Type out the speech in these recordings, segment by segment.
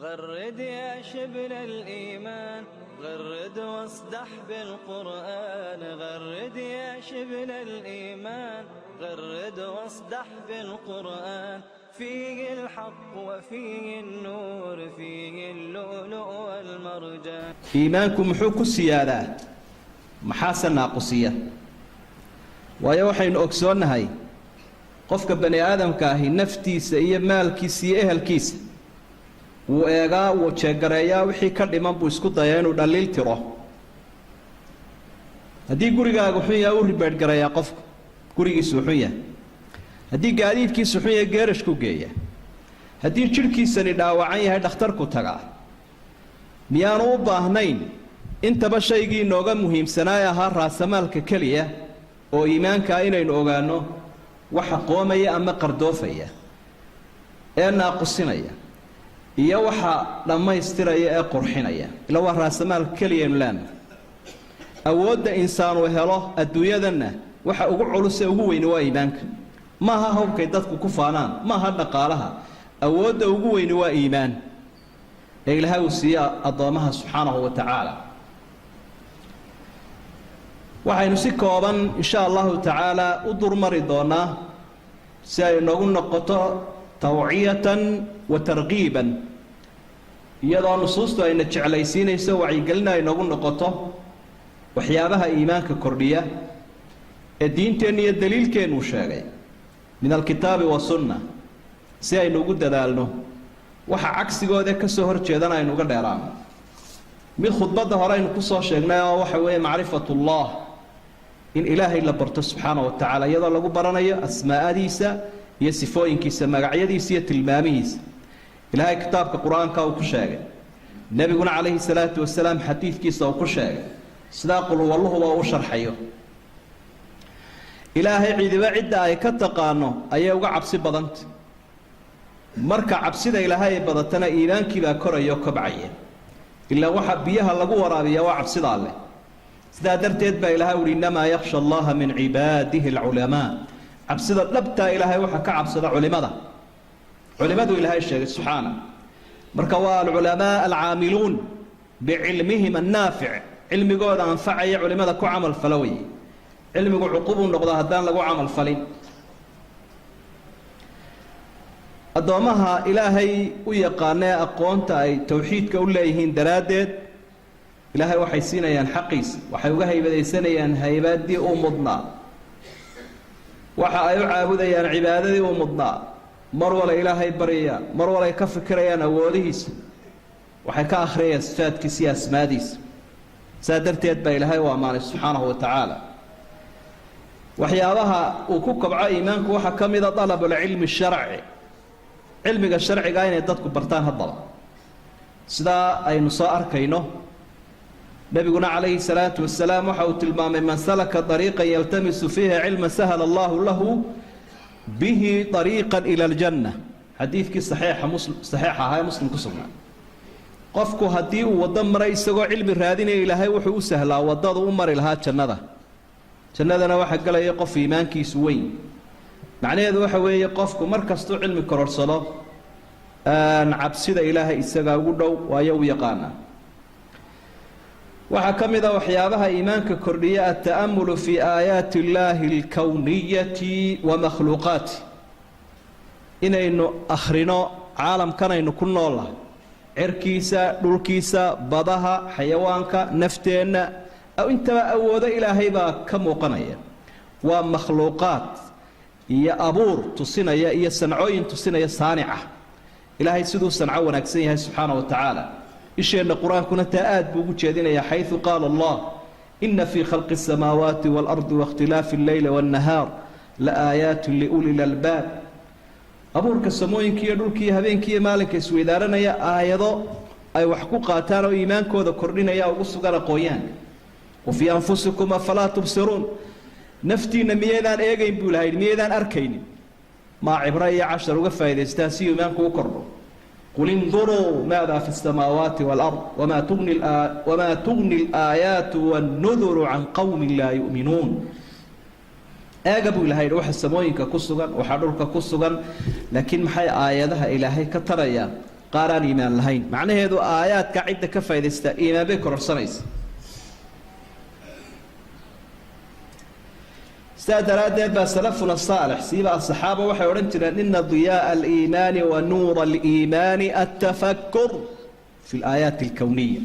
غرد يا شبل الإيمان، غرد واصدح بالقرآن. غرد يا شبل الإيمان، غرد واصدح بالقرآن. فيه الحق وفيه النور، فيه اللؤلؤ والمرجان. Iimaanku muxuu ku siyaadaa, maxaase naaqusiya? Waayo, waxaynu ogsoonnahay qofka bani aadamka ahi naftiisa iyo maalkiisa iyo ehelkiisa wuu eegaa, wuu jeegareeyaa, wixii ka dhiman buu isku dayaa inuu dhaliil tiro. Haddii gurigaagu xun yahay, u ribeedhgareeyaa qofku gurigiisu xun yahay. Haddii gaadiidkiisu xun yahay, geerashku geeya. Haddii jidhkiisani dhaawacan yahay, dhakhtarku tagaa. Miyaanu u baahnayn intaba shaygii inooga muhiimsanaay ahaa raasamaalka keliya oo iimaankaa inaynu ogaanno waxa qoomaya ama qardoofaya ee naaqusinaya iyo waxa dhammaystiraya ee qurxinaya? Ila waa raasamaalka keliya aynu leenahay. Awoodda insaanu helo adduunyadanna waxa ugu culus ee ugu weyni waa iimaanka. Maaha hawbkay dadku ku faanaan, maaha dhaqaalaha. Awoodda ugu weyni waa iimaan ee Ilaahay uu siiye addoommaha subxaanahu wa tacaala. Waxaynu si kooban, insha Allahu tacaala, u durmari doonaa si ay noogu noqoto tawciyatan wa targiiban, iyadoo nusuustu ayna jeclaysiinayso, wacyigelina ay noogu noqoto, waxyaabaha iimaanka kordhiya ee diinteenna iyo daliilkeennuu sheegay min alkitaabi wasunna, si aynu ugu dadaalno, waxa cagsigooda ka soo hor jeedana aynu uga dheeraano. Mid khudbadda hore aynu kusoo sheegnay oo waxa weeye macrifatullah, in Ilaahay la barto subxaana wa tacaala, iyadoo lagu baranayo asmaa'adiisa iyo sifooyinkiisa, magacyadiisa iyo tilmaamihiisa. Ilaahay kitaabka Qur-aanka uu ku sheegay, Nebiguna calayhi salaatu wasalaam xadiidkiisa uu ku sheegay, sidaa qulwalluhuba uu sharxayo. Ilaahay cidiba cidda ay ka taqaano ayay uga cabsi badanta. Marka cabsida Ilaahay ay badatana, iimaankiibaa koraya oo kobcaya. Ilaa waxa biyaha lagu waraabiyaa waa cabsida Alleh. Sidaa darteed baa Ilahay uhi: "Innamaa yakhsha Allaha min cibaadihi alculamaa." Cabsida dhabtaa Ilaahay waxaa ka cabsada culimada. Culimadu Ilaahay sheegay subxaana. Marka waa alculamaa alcaamiluun bicilmihim annaafic, cilmigooda anfacaya, culimada ku camal fala weye. Cilmigu cuqubuu noqdaa haddaan lagu camal falin. Addoommaha Ilaahay u yaqaana ee aqoonta ay towxiidka u leeyihiin daraaddeed, Ilaahay waxay siinayaan xaqiisa, waxay uga haybadaysanayaan haybadii uu mudnaa, waxa ay u caabudayaan cibaadadii uu mudnaa. Mar walay Ilaahay baryayaan, mar walay ka fikirayaan awoodihiisa, waxay ka akhriyayaan sifaadkiisa iyo asmaadiisa. Saa darteed baa Ilaahay u ammaanay subxaanahu wa tacaala. Waxyaabaha uu ku kobco iimaanku waxaa ka mida dalabulcilmi sharci, cilmiga sharcigaa inay dadku bartaan. Haddaba, sidaa aynu soo arkayno, Nebiguna calayhi salaatu wasalaam waxa uu tilmaamay: "Man salaka dariiqan yaltamisu fiihi cilman, sahala Allahu lahu bihi dariiqan ila aljanna." Xadiidkii saxiixa Muslim, saxiixa ahaa ee Muslim ku sugnaa. Qofku haddii uu waddo maray isagoo cilmi raadinaya, Ilaahay wuxuu u sahlaa waddadu u mari lahaa jannada. Jannadana waxaa gelaya qof iimaankiisu weyn. Macnaheedu waxa weeye, qofku mar kastuu cilmi kororhsado, cabsida Ilaahay isagaa ugu dhow, waayo u yaqaanaa. Waxaa ka mid a waxyaabaha iimaanka kordhiya alta'amulu fii aayaati illaahi alkowniyati wa makhluuqaati, inaynu akhrino caalamkanaynu ku noolnahay, cirkiisa, dhulkiisa, badaha, xayawaanka, nafteenna, intaba awoodo Ilaahay baa ka muuqanaya. Waa makhluuqaad iyo abuur tusinaya iyo sancooyin tusinaya saanica Ilaahay siduu sanco wanaagsan yahay subxaana wa tacaala. Isheenna Qur-aankuna taa aad buu ugu jeedinayaa, xayثu qaala Allah: "Ina fii khalqi الsamaawaati wاlardi waاkhtilaafi اlleyli wاnnahaar laaayaati liuli lalbaab." Abuurka samooyinka iyo dhulkiiyo habeenkiiyo maalinka isweydaaranaya, aayado ay wax ku qaataan oo iimaankooda kordhinaya ugu sugan aqoonyahanka. "Wa fii anfusikum afalaa tubsiruun." Naftiinna miyaydaan eegayn, buu Ilahay, miyaydaan arkaynin? Maa cibro iyo cashar uga faa'idaystaan si iimaanku u kordho. "Qul induruu maada fi الsamaawaati wاlard wamaa tugni alaayaatu wاnnuduru can qowmin laa yu'minuun." Eega, buu Ilahay yidhi, waxa samooyinka ku sugan, waxaa dhulka ku sugan, laakiin maxay aayadaha Ilaahay ka tarayaan Qaar aan iimaan lahayn. Macnaheedu aayaadka cidda ka faa'idaystaa iimaan bay kororsanaysa. Sidaa daraaddeed baa salafuna saalix, siiba asaxaaba, waxay odhan jireen: ina diyaaa aliimaani wa nuura aliimaani altafakur fi alaayaati alkowniya.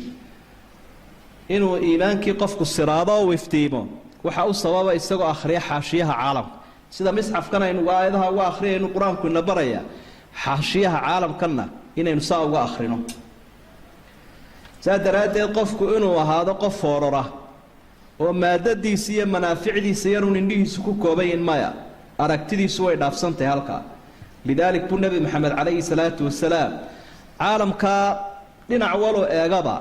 Inuu iimaankii qofku siraado oo iftiimo waxa u sababa isagoo akhriya xaashiyaha caalamka. Sida misxafkan aynu aayadaha uga akhriyaynu, qur-aanku ina baraya xaashiyaha caalamkanna inaynu saa uga akhrino. Saa daraaddeed qofku inuu ahaado qof foorora oo maadadiisa iyo manaaficdiisa yaruun indhihiisu ku koobayin, maya, aragtidiisu way dhaafsantahay halkaa. Lidaalik buu Nebi Maxamed calayhi salaatu wasalaam caalamkaa dhinac waloo eegaba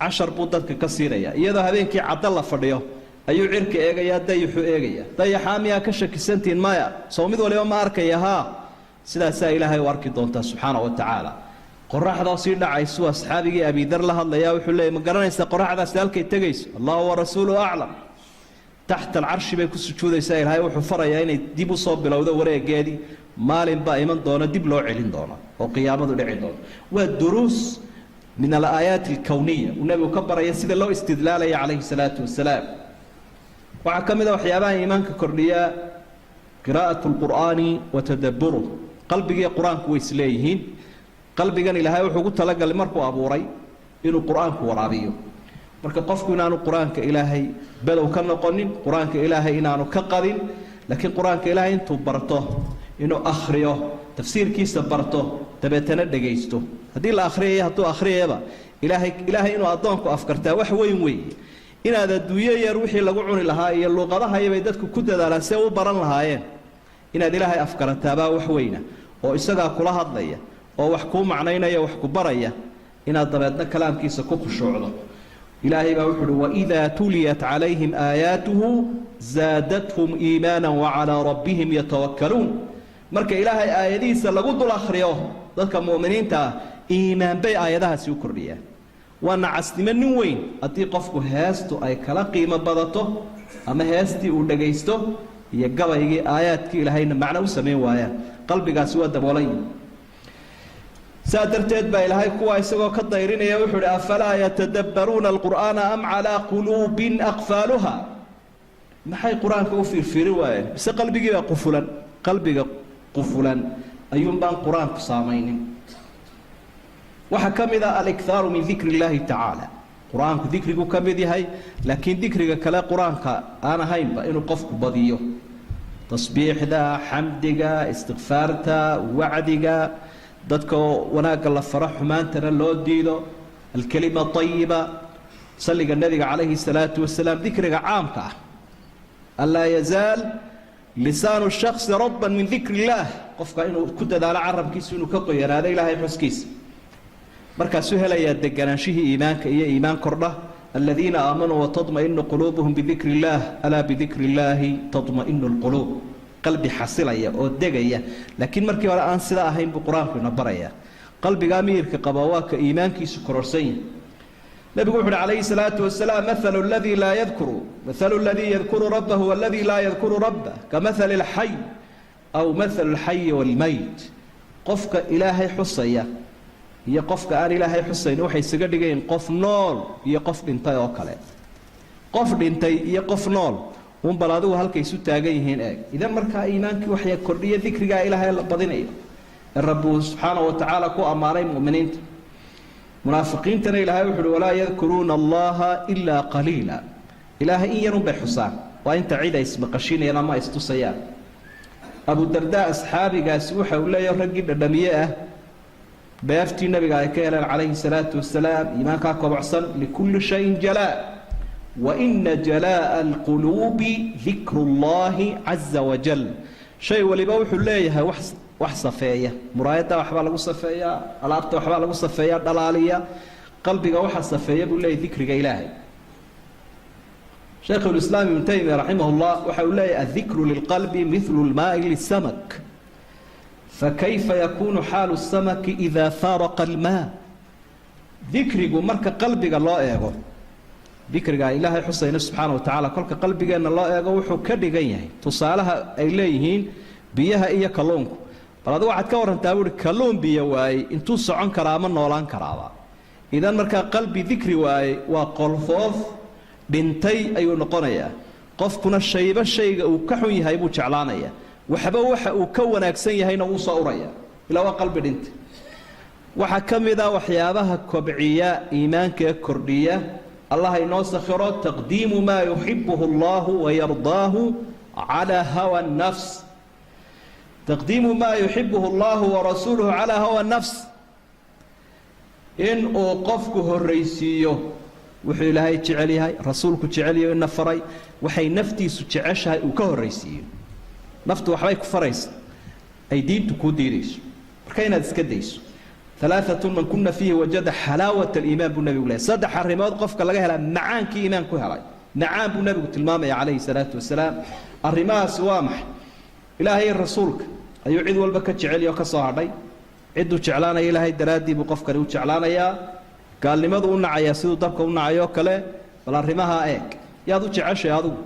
cashar buu dadka ka siinaya. Iyadoo habeenkii caddo la fadhiyo ayuu cirka eegayaa, dayaxuu eegaya. Dayaxaa miyaa ka shakisantihiin? Maya. Sow mid waliba ma arkaya? Haa. Sidaasaa Ilaahay u arki doontaa subxaana wa tacaala. Qoraxdoo sii dhacaysuu asxaabigii Abidar la hadlayaa, wuxuu leeyay: ma garanaysaa qoraxdaasi halkay tegayso? Allahu warasuulu aclam. Taxta alcarshi bay ku sujuudaysaa. Ilaahay wuxuu farayaa inay dib usoo bilowdo wareegeedii. Maalin baa iman doono dib loo celin doono oo qiyaamadu dhici doonto. Waa duruus min alaayaat alkowniya uu nebigu ka baraya sida loo istidlaalaya calayhi salaatu wasalaam. Waxaa ka mid a waxyaabaha iimaanka kordhiya qiraa'atu alqur'aani wa tadabburuh. Qalbigiiyo qur-aanku way isleeyihiin. Qalbigan Ilaahay wuxuu ugu talagalay markuu abuuray inuu qur-aanku waraabiyo. Marka qofku inaanu qur-aanka Ilaahay bedow ka noqonin, qur-aanka Ilaahay inaanu ka qadin, laakiin qur-aanka Ilaahay intuu barto inuu akhriyo, tafsiirkiisa barto, dabeetana dhegaysto. Haddii la akhriyaya, hadduu akhriyayaba, Ilaahay inuu addoonku afkartaa wax weyn weeye. Inaad adduunyo yar wixii lagu cuni lahaa iyo luuqadahayabay dadku ku dadaalaan see u baran lahaayeen, inaad Ilaahay afkarataabaa wax weyna, oo isagaa kula hadlaya oo wax kuu macnaynaya, wax ku baraya, inaad dabeedna kalaamkiisa ku khushuucdo. Ilaahay baa wuxu uhi: waidaa tuliyat calayhim aayaatuhu zaadathum iimaana wacalaa rabbihim yatawakkaluun. Marka Ilaahay aayadihiisa lagu dul akhriyo dadka mu'miniinta ah, iimaan bay aayadahaasi u kordhiyaan. Waa nacasnimo nin weyn haddii qofku heestu ay kala qiimo badato ama heestii uu dhagaysto iyo gabaygii aayaadkii Ilaahayna macno u samayn waayaan. Qalbigaasi waa daboolan yihi. Saa darteed baa Ilaahay kuwa isagoo ka dayrinaya wuxuu uhi: afalaa yatadabbaruuna alqur'aana am calaa quluubin aqfaaluha? Maxay qur-aanka u fiirfiirin waayeen? Mise qalbigii baa qufulan? Qalbiga qufulan ayuunbaan qur-aanku saamaynin. Waxaa ka mid ah alikhaaru min dikri illaahi tacaala. Qur-aanku dikrigu ka mid yahay, laakiin dikriga kale qur-aanka aan ahaynba inuu qofku badiyo: tasbiixda, xamdiga, istikfaarta, wacdiga, dadka wanaagga la faro, xumaantana loo diido, alkelima ayiba, salliga Nebiga calayhi salaatu wasalaam, dikriga caamka ah. Anlaa yazaal lisaanu shaksi radban min dikri illaah. Qofka inuu ku dadaalo carabkiisu inuu ka qoyanaado Ilaahay xuskiisa, markaasuu helayaa deganaanshihii iimaanka iyo iimaan kordha. Aladiina aamanuu watadma'inu quluubuhum bidikri illaah, alaa bidikri illaahi tadma'inu lquluub. Qalbi xasilaya oo degaya, laakiin markii hore aan sidaa ahayn buu qur-aanku ina barayaa. Qalbigaa miyirka qaba waa ka iimaankiisu kororsan yahay. Nebigu wuxu uhi calayhi salaatu wasalaam: mathalu ladii laa yadkuru, mathalu aladii yadkuru rabbahu waladii laa yadkuru rabbah kamathali alxay aw mathalu alxayi waalmayt. Qofka Ilaahay xusaya iyo qofka aan Ilaahay xusayn waxay isaga dhigayiin qof nool iyo qof dhintay oo kale. Qof dhintay iyo qof nool uun bal adigu halkay isu taagan yihiin eeg. Idan markaa iimaankii waxay kordhiya dikrigaa Ilaahay la badinayo ee Rabbu subxaana wa tacaala ku ammaanay mu'miniinta. Munaafiqiintana Ilaahay wuxu uhi: walaa yadkuruuna allaha ilaa qaliila. Ilaahay in yarun bay xusaan, waa inta cid ay ismaqashinayaan ama istusayaan. Abudardaa asxaabigaasi waxa uu leeyahy raggii dhadhamiye ah dheeftii nabiga ay ka heleen calayhi salaatu wasalaam, iimaankaa kobocsan: likulli shayin jalaa, wa ina jalaa'a alquluubi dikru llahi caza wajal. Shay waliba wuxuu leeyahay wax safeeya. Muraayadda waxbaa lagu safeeyaa, alaabta waxbaa lagu safeeyaa, dhalaaliya. Qalbiga waxa safeeya buu leeyahy dikriga Ilaahay. Shaykhulislaam Ibnu Taymiya raximah llah waxa uu leeyahy: addikru lilqalbi mithlu lmaai lisamak, fakayfa yakunu xaalu samaki ida faaraqa almaa? Dikrigu marka qalbiga loo eego, dikriga Ilaahay xusayna subxaana wa tacaala, kolka qalbigeenna loo eego, wuxuu ka dhigan yahay tusaalaha ay leeyihiin biyaha iyo kalluunku. Bal adigu waxaad ka warrantaa buuhi, kalluun biyo waayey intuu socon karaa ama noolaan karaaba? Idan markaa qalbi dikri waayey waa qolfoof dhintay ayuu noqonayaa. Qofkuna shayba shayga uu ka xun yahay buu jeclaanayaa, waxba waxa uu ka wanaagsan yahayna wuu soo uraya, ilaa waa qalbi dhintay. Waxaa ka mid a waxyaabaha kobciya iimaanka ee kordhiya, Allah inoo sakhiro, taqdiimu maa yuxibuhu allahu wayardaahu calaa hawa nafs, taqdiimu maa yuxibuhu allahu warasuuluhu calaa hawa nafs. In uu qofku horraysiiyo wuxuu Ilaahay jecel yahay, Rasuulku jecel yahay, ina faray, waxay naftiisu jeceshahay uu ka horraysiiyo. Naftu waxbay ku faraysa ay diintu kuu diidayso, marka inaad iska dayso. Alaaatun man kuna fiihi wajada xalaawat aliimaan buu nabigu lehay. Saddex arrimood qofka laga helaa macaankii iimaan ku helay. Macaan buu nabigu tilmaamaya calayhi salaatu wasalaam. Arrimahaasi waa maxay? Ilaahay, Rasuulka ayuu cid walba ka jeceliyo ka soo hadhay. Cidduu jeclaanaya Ilaahay daraaddii buu qofkani u jeclaanayaa. Gaalnimadu u nacayaa siduu dabka u nacayoo kale. Bal arrimahaa eeg, yaad u jeceshay adigu?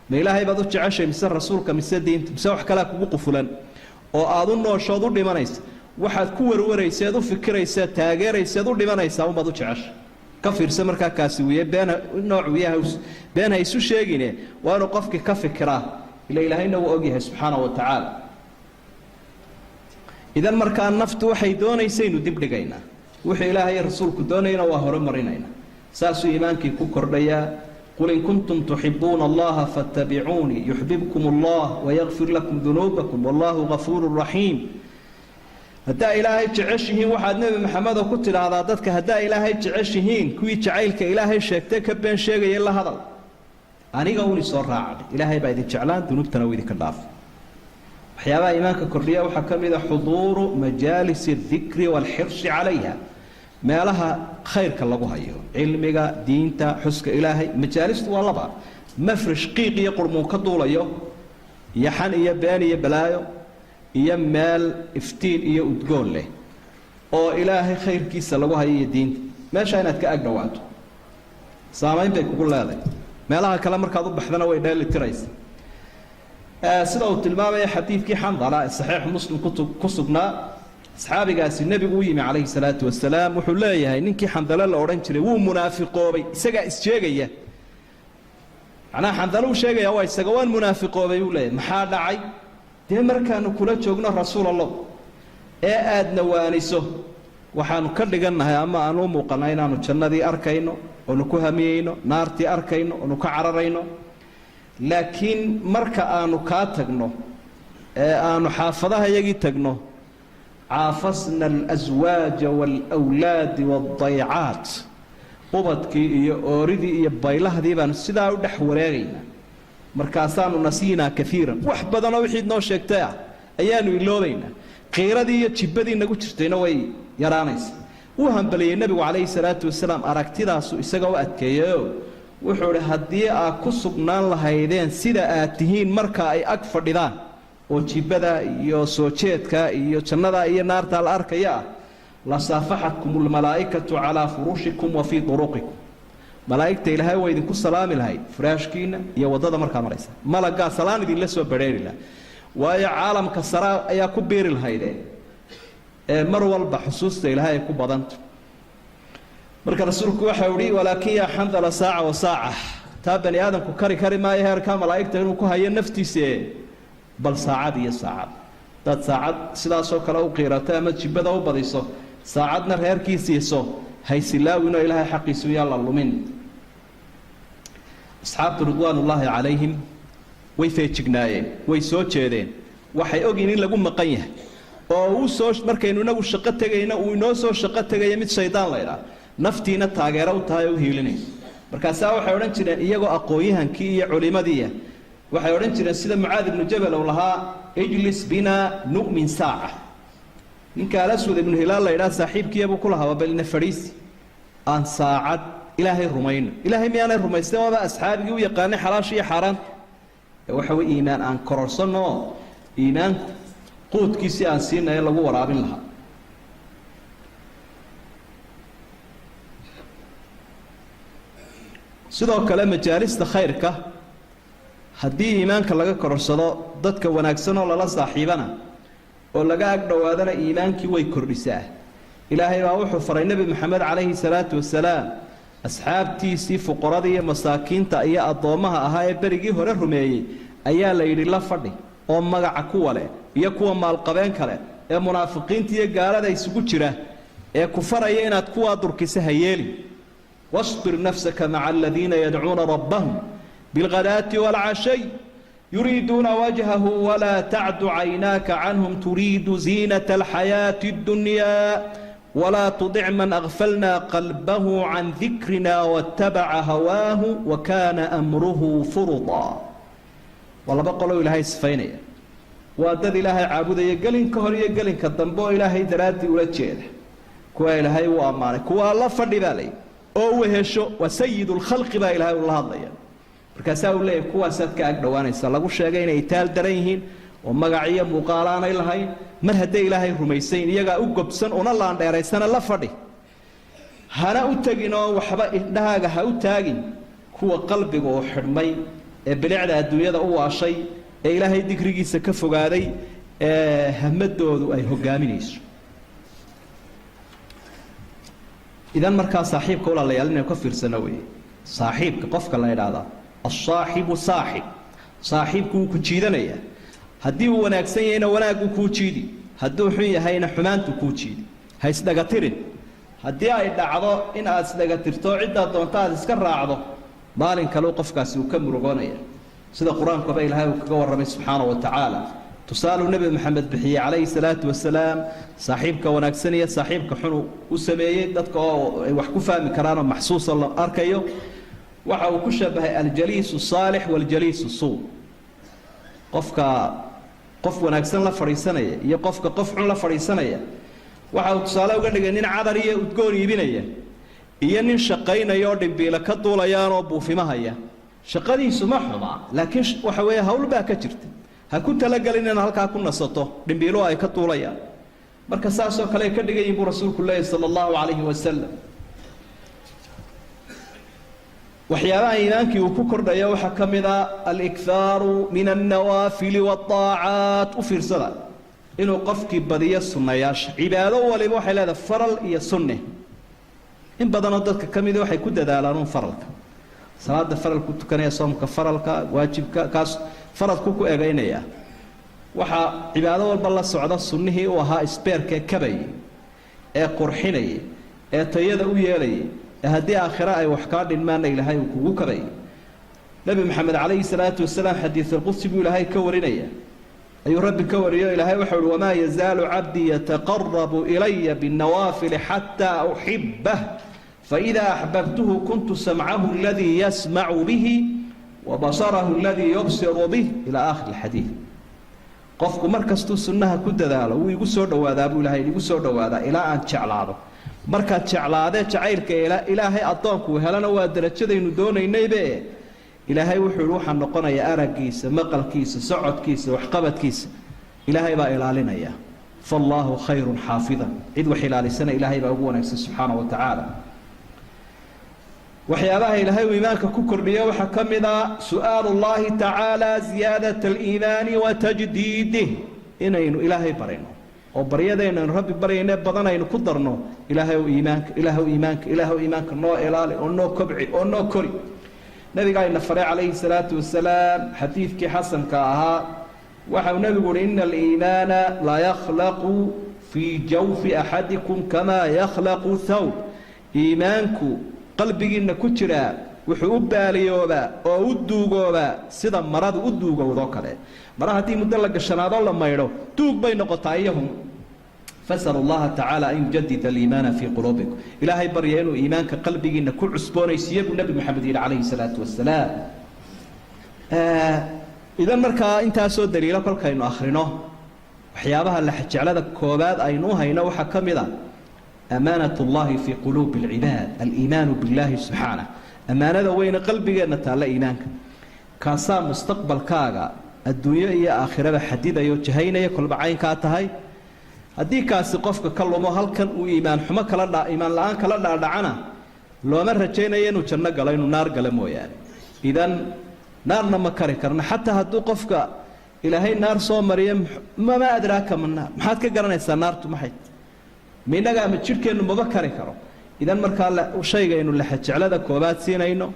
Ma Ilaahay baad u jeceshay, mise Rasuulka, mise diinta, mise wax kalea kugu qufulan oo aad u nooshood u dhimanaysa? Waxaad ku warwarayseed, u fikirayseed, taageerayseed, u dhimanaysaa unbaad u jeceshay. Ka fiirsa markaa kaasi wiye been nooc wiyaha, been ha isu sheegine. Waa inuu qofkii ka fikiraa, ila Ilaahayna wuu ogyahay subxaana wa tacaala. Idan markaa naftu waxay doonaysaynu dib dhigaynaa, wuxuu Ilaahay Rasuulku doonayna waa hore marinaynaa. Saasuu iimaankii ku kordhayaa. Qul in kuntum tuxibuuna Allaha fattabicuunii yuxbibkum Allah wayakfir lakum dunuubakum wallahu gafuuru raxiim. Haddaa Ilaahay jeceshihiin, waxaad Nebi Maxamedo ku tidhaahdaa dadka, haddaa Ilaahay jeceshihiin, kuwii jacaylka Ilaahay sheegtay ka been sheegaya la hadal, aniga uni soo raacday, Ilaahay baa idin jeclaan, dunuubtana uu idinka dhaafay. Waxyaabaha iimaanka kordhiya waxaa ka mid a xuduuru majaalis adikri waalxirsi calayha, meelaha khayrka lagu hayo, cilmiga diinta, xuska Ilaahay. Majaalistu waa laba: mafrish qiiq iyo qurmuun ka duulayo iyo xan iyo been iyo balaayo, iyo meel iftiin iyo udgoon leh oo Ilaahay khayrkiisa lagu hayo iyo diinta. Meesha inaad ka ag dhawaato saamayn bay kugu leedahay, meelaha kale markaad u baxdana way dheeli tiraysa. Sida uu tilmaamaya xadiidkii Xandala ee Saxiix Muslim ku sugnaa, asxaabigaasi nebigu u yimi calayhi salaatu wasalaam. Wuxuu leeyahay, ninkii Xandale la odhan jiray wuu munaafiqoobay. Isagaa is-sheegaya, macnaha Xandale uu sheegaya waa isaga. Waan munaafiqoobay, buu leeyahay. Maxaa dhacay? Dee markaanu kula joogno, Rasuul Allow, ee aadna waaniso, waxaanu ka dhigannahay ama aanu u muuqanaa inaanu jannadii arkayno oonu ku hamiyeyno, naartii arkayno oonu ka cararayno. Laakiin marka aanu kaa tagno ee aanu xaafadaha yagii tagno, caafasna alaswaaja waalawlaadi waaldaycaat, ubadkii iyo ooridii iyo baylahdii baanu sidaa u dhex wareegaynaa. Markaasaanu nasiinaa kaiiran, wax badanoo wixiid noo sheegtay ah ayaanu iloobaynaa. Qiiradii iyo jibbadii nagu jirtayna way yaraanaysa. Wuu hambaliyey nebigu calayhi salaatu wasalaam, aragtidaasu isaga u adkeeyayoo wuxuu idhi, haddii aad ku sugnaan lahaydeen sida aad tihiin marka ay ag fadhidaan oo jibbada iyo soo jeedka iyo jannada iyo naartaa la arkaya ah, la saafaxatkum almalaa'ikatu calaa furushikum wa fii duruqikum. Malaa'igta Ilaahay waa idinku salaami lahayd furaashkiina iyo waddada markaa maraysa. Malaggaa salaan idinla soo badrheeri laha, waayo caalamka sara ayaa ku biiri lahaydeen ee mar walba xusuusta Ilaahay ay ku badanta. Marka Rasuulku waxau ihi, walaakin yaa Xandala, saaca wa saaca. Taa bani aadamku kari kari maayo heerkaa malaa'igta inuu ku hayo naftiise. Bal saacad iyo saacad hadaad saacad sidaasoo kale u qiirato ama jibbada u badiso, saacadna reerkii siiso, haysilaawinoo Ilaahay xaqiisu yaa la lumin. Asxaabtu ridwaanullaahi calayhim way feejignaayeen, way soo jeedeen. Waxay ogyihin in lagu maqan yahay oo uu soo markaynu inagu shaqo tegayno uu inoo soo shaqo tegaya mid shaydaan laydhaah, naftiina taageero u tahay oo u hiilinayso. Markaasaa waxay odhan jireen, iyagoo aqoon-yahankii iyo culimadiiya, waxay odhan jireen sida Mucaad ibnu Jabal uu lahaa, ijlis binaa nu'min saaca. Ninka Alaswad ibnu Hilaal la ydhaha saaxiibkiiyabuu ku lahaa, bal ina fadhiisi, aan saacad Ilaahay rumayno. Ilaahay miyaanay rumaysteen? Waaba asxaabigii u yaqaanay xalaasha iyo xaaraanta. Ee waxa wey iimaan aan kororsanno oo iimaanku quudkiisii aan siinayo lagu waraabin lahaa. Sidoo kale majaalista khayrka haddii iimaanka laga kororsado, dadka wanaagsan oo lala saaxiibana Oo laga ag dhowaadana iimaankii way kordhisaa. Ilaahay baa wuxuu faray Nebi Maxamed calayhi salaatu wasalaam asxaabtiisii fuqarada iyo masaakiinta iyo addoommaha ahaa ee berigii hore rumeeyey ayaa la yidhi la fadhi oo magaca kuwa leh iyo kuwa maalqabeen kale ee munaafiqiinta iyo gaalada isugu jira ee ku faraya inaad kuwaa durkisa ha yeelin. واصبر نفسك مع الذين يدعون ربهم بالغداة والعشي يريدون وجهه ولا تعد عيناك عنهم تريد زينة الحياة الدنيا ولا تطع من أغفلنا قلبه عن ذكرنا واتبع هواه وكان أمره فرطا. Waa laba qolo Ilaahay sifaynaya. Waa dad Ilaahay caabudaya gelinka hor iyo gelinka dambe oo Ilaahay daraaddii ula jeeda. Kuwa Ilaahay uu ammaanay, kuwaa la fadhi baa layidhi oo wehesho. Waa sayid lkhalqi baa Ilaahay ula hadlaya. Markaasaa uu leeyahy kuwaasaad ka ag dhowaanaysa lagu sheegay inay itaal daran yihiin oo magac iyo muuqaal aanay lahayn. Mar hadday Ilaahay rumaysayn, iyagaa u gobsan una laandheeraysana, la fadhi, hana u tegin oo waxba indhahaaga ha u taagin kuwa qalbiga oo xidhmay ee bilicda adduunyada u waashay ee Ilaahay dikrigiisa ka fogaaday ee hamadoodu ay hogaaminayso. Idan markaa saaxiibka, walaalayaal, inaynu ka fiirsano weeye. Saaxiibka qofka la idhaahdaa asaaxibu saaxib, saaxiibku wuu ku jiidanayaa. Haddii uu wanaagsan yahayna wanaagguu kuu jiidi, hadduu xun yahayna xumaantu kuu jiidi. Ha isdhagatirin. Haddii ay dhacdo in aad isdhagatirto, ciddaad doonto aad iska raacdo, maalin kaleu qofkaasi uu ka murugoonaya, sida Qur-aankuba Ilaahay uu kaga warramay subxaana wa tacaala. Tusaaluu Nebi Maxamed bixiyey calayhi salaatu wasalaam saaxiibka wanaagsan iyo saaxiibka xun u sameeyey dadka oo ay wax ku fahmi karaanoo maxsuusa la arkayo. Waxa uu ku shabahay aljaliisu saalix waljaliisu suu, qofka qof wanaagsan la fadhiisanaya iyo qofka qof xun la fadhiisanaya. Waxa uu tusaale uga dhigay nin cadar iyo udgoon iibinaya iyo nin shaqaynaya oo dhimbiila ka duulayaanoo buufimahaya. Shaqadiisu ma xumaa, laakiin waxa weeye hawl baa ka jirta. Ha ku talagelin inaad halkaa ku nasato, dhimbiiluhu ay ka duulayaan. Marka saasoo kale ay ka dhigan yihin buu rasuulku leeyahy sala allahu calayhi wasalam. Waxyaabaha iimaankii uu ku kordhaya waxaa ka mid a alikhaaru min alnawaafili waaacaat. U fiirsada, inuu qofkii badiyo sunnayaasha. Cibaado waliba waxay leedahay faral iyo sunne. In badanoo dadka ka mida waxay ku dadaalaan un faralka, salaada faralku tukanaya, soomka faralka, waajibka kaas faradku ku egaynaya. Waxaa cibaado walba la socda sunnihii u ahaa isbeerkee kabayay ee qurxinayay ee tayada u yeelayay ee haddii aakhire ay wax kaa dhinmaanna Ilaahay uu kugu kabayay. Nebi Maxamed calayhi salaatu wasalaam xadiisulqudsi buu Ilaahay ka warinaya, ayuu Rabbi ka wariyo. Ilaahay waxau uhi: wamaa yazaalu cabdii yataqarabu ilaya binnawaafili xataa uxibah, faإida axbabtuhu kuntu samcahu aladii yasmacu bihi wa basarahu aladii yubsiru bih, ilى aakhir alxadiid. Qofku mar kastuu sunnaha ku dadaalo wuu igu soo dhowaadaa buu Ilahay, igu soo dhowaadaa ilaa aan jeclaado. Markaad jeclaadee jacaylka Ilaahay addoonku helana waa darajadaynu doonaynaybe. Ilaahay wuxuu yihi waxaa noqonayaa araggiisa, maqalkiisa, socodkiisa, waxqabadkiisa. Ilaahay baa ilaalinaya. Faallaahu khayrun xaafidan, cid wax ilaalisana Ilaahay baa ugu wanaagsan subxaana wa tacaala. Waxyaabaha Ilaahay uu iimaanka ku kordhiya waxaa ka mid a su'aalu llahi tacaala ziyaadat aliimaani wa tajdiidih, inaynu Ilaahay barino oo baryadaynu aynu Rabbi baryayne badan aynu ku darno: Ilaahay ow iimaanka, Ilaahw iimaanka, Ilaahw iimaanka noo ilaali oo noo kobci oo noo kori. Nabigaa ina faray calayhi salaatu wasalaam. Xadiidkii xasanka ahaa waxau nebigu uhi: ina aliimaana la yakhlaqu fii jawfi axadikum kamaa yakhlaqu thawb. Iimaanku qalbigiinna ku jiraa wuxuu u baaliyoobaa oo u duugoobaa sida maradu u duugowdoo kale. Mara haddii muddo la gashanaadoo la maydho, duug bay noqotaa iyahum. Fasalu llaha tacaala an yujadida aliimaana fii quluubikum. Ilaahay barya inuu iimaanka qalbigiina ku cusboonaysiiyo buu Nebi Maxamed yidhi calayhi salaatu wasalaam. Idan markaa intaasoo daliilo kolkaynu akhrino, waxyaabaha laxjeclada koobaad aynu u hayno waxaa ka mid a amaanat ullahi fii quluubi alcibaad, aliimaanu billahi subxaanah. Ammaanada weyne qalbigeenna taalla iimaanka kaasaa mustaqbalkaaga adduunyo iyo aakhiraba xadidayo, jahaynaya kolba caynkaa tahay. Haddii kaasi qofka ka lumo, halkan uu iimaan xumo kala dha, iimaan la-aan kala dhaadhacana, looma rajaynayo inuu janno galo, inuu naar galo mooyaane. Idan naarna ma kari karno xataa hadduu qofka Ilaahay naar soo mariya, mama adraaka ma naar? Maxaad ka garanaysaa naartu maxay? Ma innaga ama jidhkeennu maba kari karo. Idan markaa shaygaynu lexejeclada koobaad siinayno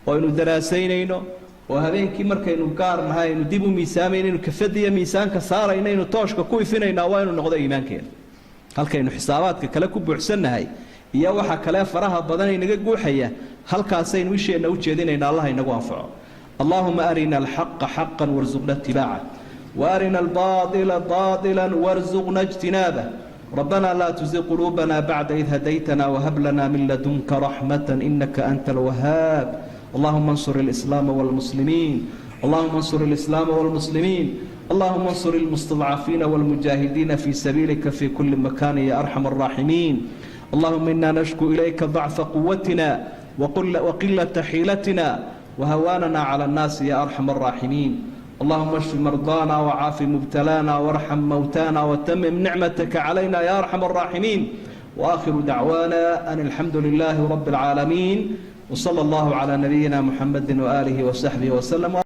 oo aynu daraasaynayno oo habeenkii markaynu gaar nahay aynu dib u miisaamayno, aynu kafadiya miisaanka saarayno, aynu tooshka ku ifinaynaa, waa inu noqdo iimaankeena. Halkaynu xisaabaadka kale ku buuxsannahay iyo waxa kale faraha badan inaga guuxaya, halkaasaynu isheenna u jeedinayna. Allah inagu anfaco. Allahuma arina alxaqa xaqan warsuqna itibaaca, waarina albaaila baailan warsuqna ijtinaabah. ربنا لا تزغ قلوبنا بعد إذ هديتنا وهب لنا من لدنك رحمة إنك أنت الوهاب. اللهم انصر الإسلام والمسلمين، اللهم انصر الإسلام والمسلمين، اللهم انصر المستضعفين والمجاهدين في سبيلك في كل مكان يا أرحم الراحمين. اللهم إنا نشكو إليك ضعف قوتنا وقلة حيلتنا وهواننا على الناس يا أرحم الراحمين. اللهم اشف مرضانا وعاف مبتلانا وارحم موتانا وتمم نعمتك علينا يا أرحم الراحمين. وآخر دعوانا أن الحمد لله رب العالمين، وصلى الله على نبينا محمد وآله وصحبه وسلم.